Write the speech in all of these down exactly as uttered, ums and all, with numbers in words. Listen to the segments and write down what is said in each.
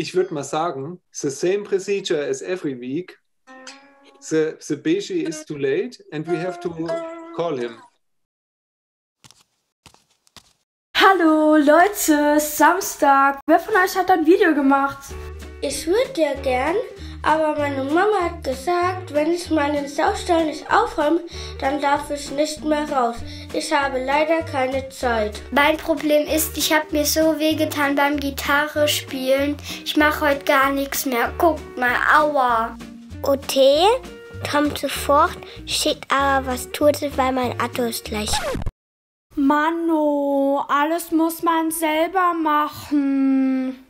Ich würd mal sagen, the same procedure as every week. The, the Beshi is too late and we have to call him. Hallo Leute, Samstag. Wer von euch hat ein Video gemacht? Ich würde ja gern, aber meine Mama hat gesagt, wenn ich meinen Saustall nicht aufräume, dann darf ich nicht mehr raus. Ich habe leider keine Zeit. Mein Problem ist, ich habe mir so wehgetan beim Gitarre spielen. Ich mache heute gar nichts mehr. Guckt mal, aua. O T kommt sofort, schickt aber was Totes, weil mein Auto ist gleich. Manno, alles muss man selber machen.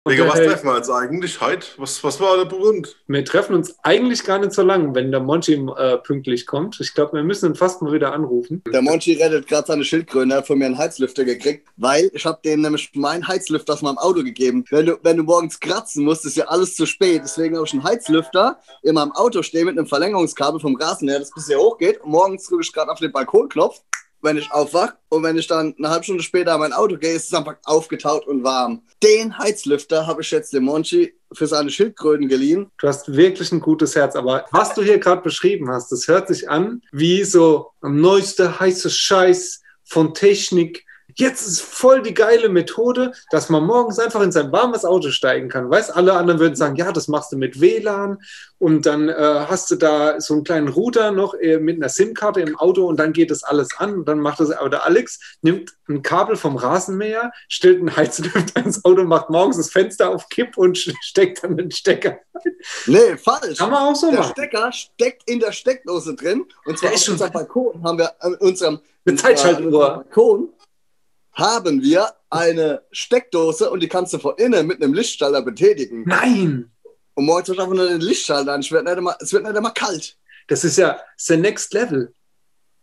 Wegen was treffen wir uns eigentlich heute? Was, was war der Grund? Wir treffen uns eigentlich gar nicht so lang, wenn der Monchi äh, pünktlich kommt. Ich glaube, wir müssen ihn fast mal wieder anrufen. Der Monchi rettet gerade seine Schildkröte, hat von mir einen Heizlüfter gekriegt, weil ich habe dem nämlich meinen Heizlüfter aus meinem Auto gegeben. Wenn du, wenn du morgens kratzen musst, ist ja alles zu spät. Deswegen habe ich einen Heizlüfter in meinem Auto stehen mit einem Verlängerungskabel vom Rasenmäher, das bis hier hochgeht. Und morgens drücke ich gerade auf den Balkonknopf, wenn ich aufwache. Und wenn ich dann eine halbe Stunde später an mein Auto gehe, ist es einfach aufgetaut und warm. Den Heizlüfter habe ich jetzt dem Monchi für seine Schildkröten geliehen. Du hast wirklich ein gutes Herz, aber was du hier gerade beschrieben hast, das hört sich an wie so neueste heiße Scheiß von Technik. Jetzt ist voll die geile Methode, dass man morgens einfach in sein warmes Auto steigen kann. Weißt, alle anderen würden sagen, ja, das machst du mit W LAN und dann äh, hast du da so einen kleinen Router noch äh, mit einer SIM-Karte im Auto und dann geht das alles an und dann macht das, aber der Alex nimmt ein Kabel vom Rasenmäher, stellt einen Heizlüfter ins Auto, macht morgens das Fenster auf Kipp und steckt dann den Stecker. Nee, falsch. Kann man auch so der machen. Der Stecker steckt in der Steckdose drin und zwar auf unserem Balkon haben wir, äh, unserem, eine Zeitschaltuhr. Balkon haben wir eine Steckdose und die kannst du von innen mit einem Lichtschalter betätigen. Nein! Und morgens wird einfach nur den Lichtschalter an. Es wird nicht einmal, es wird nicht einmal kalt. Das ist ja the next level.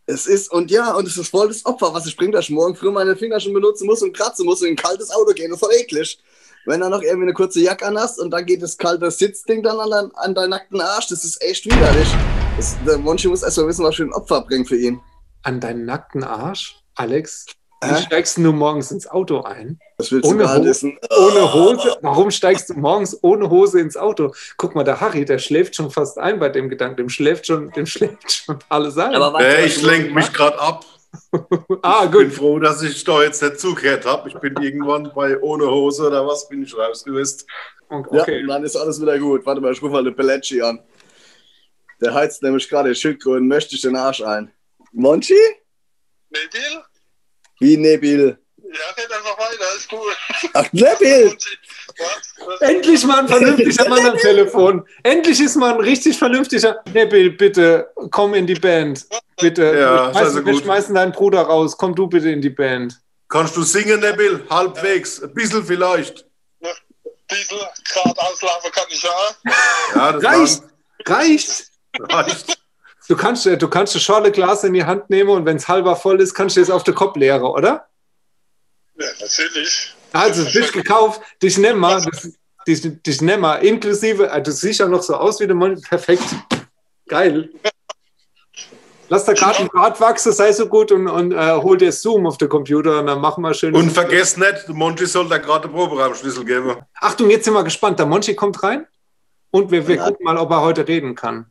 Es ist, und ja, und es ist voll das Opfer, was ich bringe, dass ich morgen früh meine Finger schon benutzen muss und kratzen muss und in ein kaltes Auto gehen. Das ist voll eklig. Wenn du noch irgendwie eine kurze Jacke an hast und dann geht das kalte Sitzding dann an, dein, an deinen nackten Arsch, das ist echt widerlich. Das, der Monchi muss erstmal wissen, was ich für ein Opfer bringe für ihn. An deinen nackten Arsch? Alex, wie steigst du morgens ins Auto ein? Was willst du ohne, gar wissen? Ohne Hose? Warum steigst du morgens ohne Hose ins Auto? Guck mal, der Harry, der schläft schon fast ein bei dem Gedanken. Dem schläft schon, dem schläft schon alles ein. Aber hey, ich lenke mich gerade ab. Ah, gut. Ich bin froh, dass ich da jetzt nicht zugehört habe. Ich bin irgendwann bei ohne Hose oder was, bin ich rausgewischt. Okay. Ja, und dann ist alles wieder gut. Warte mal, ich rufe mal eine Beletschi an. Der heizt nämlich gerade Schildkröten, möchte ich den Arsch ein. Monchi? Nebil? Wie Nebil? Ja, red einfach weiter, ist cool. Ach, Nebil! Endlich mal ein vernünftiger Mann am Telefon. Endlich ist mal ein richtig vernünftiger. Nebil, bitte, komm in die Band. Bitte. Ja, wir, schmeißen, wir schmeißen deinen Bruder raus. Komm du bitte in die Band. Kannst du singen, Nebil? Halbwegs. Ein bisschen vielleicht. Ein bisschen gerade auslaufen kann ich ja. Ja, das reicht. Reicht. Reicht. Du kannst, äh, du kannst das Schorleglas in die Hand nehmen und wenn es halber voll ist, kannst du es auf den Kopf leeren, oder? Ja, natürlich. Also, dich gekauft, dich nehmen wir, dich, dich nehmen wir, inklusive, äh, du siehst ja noch so aus wie der Mann, perfekt. Geil. Lass da gerade einen Bart wachsen, sei so gut und, und äh, hol dir Zoom auf den Computer und dann machen wir schön. Und vergiss nicht, der Monchi soll da gerade Proberaumschlüssel geben. Achtung, jetzt sind wir gespannt. Der Monchi kommt rein und wir, wir gucken mal, ob er heute reden kann.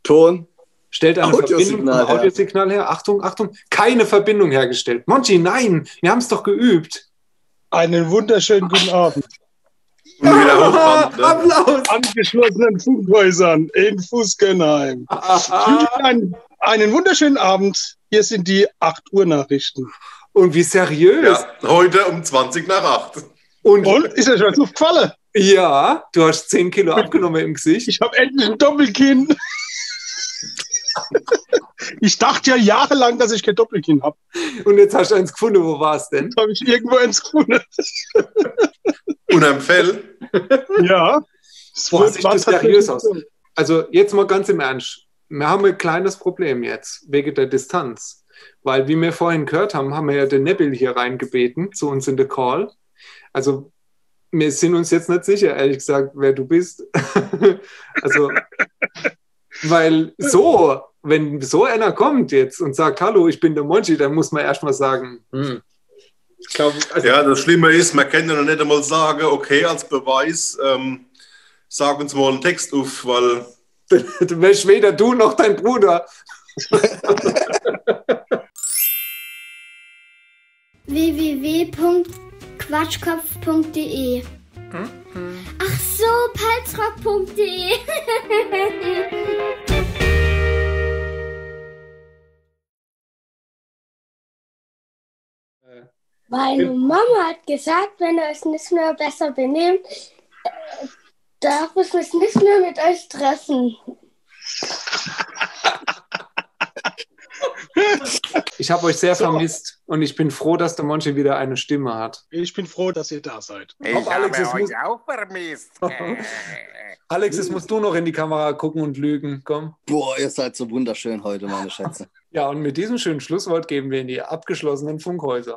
Ton. Stellt eine Verbindung vom Audiosignal her. Achtung, Achtung, keine Verbindung hergestellt. Monchi, nein, wir haben es doch geübt. Einen wunderschönen guten Abend. Applaus. Angeschlossenen Funkhäusern in Fußgenheim. Einen, einen wunderschönen Abend. Hier sind die acht Uhr Nachrichten. Und wie seriös. Ja, heute um zwanzig nach acht. Und, und ist euch was aufgefallen? Ja, du hast zehn Kilo abgenommen im Gesicht. Ich habe endlich ein Doppelkinn. Ich dachte ja jahrelang, dass ich kein Doppelkinn habe. Und jetzt hast du eins gefunden. Wo war es denn? Habe ich irgendwo eins gefunden. Unterm Fell? Ja. Boah, sieht das seriös aus. Also jetzt mal ganz im Ernst. Wir haben ein kleines Problem jetzt wegen der Distanz. Weil, wie wir vorhin gehört haben, haben wir ja den Nebil hier reingebeten zu uns in den Call. Also wir sind uns jetzt nicht sicher, ehrlich gesagt, wer du bist. Also, weil so, wenn so einer kommt jetzt und sagt, hallo, ich bin der Monchi, dann muss man erstmal sagen, hm, Ich glaub, also ja, das Schlimme ist, man kann ja noch nicht einmal sagen, okay, als Beweis, ähm, sag uns mal einen Text auf, weil du wärst weder du noch dein Bruder. w w w punkt quatschkopf punkt d e. Ach so, palzrock punkt d e. Meine Mama hat gesagt, wenn ihr euch nicht mehr besser benehmt, äh, darf ich mich nicht mehr mit euch treffen. Ich habe euch sehr vermisst und ich bin froh, dass der Monchi wieder eine Stimme hat. Ich bin froh, dass ihr da seid. Ich Komm, Alex, habe jetzt muss- euch auch vermisst. Alex, jetzt musst du noch in die Kamera gucken und lügen. Komm. Boah, ihr seid so wunderschön heute, meine Schätze. Ja, und mit diesem schönen Schlusswort gehen wir in die abgeschlossenen Funkhäuser.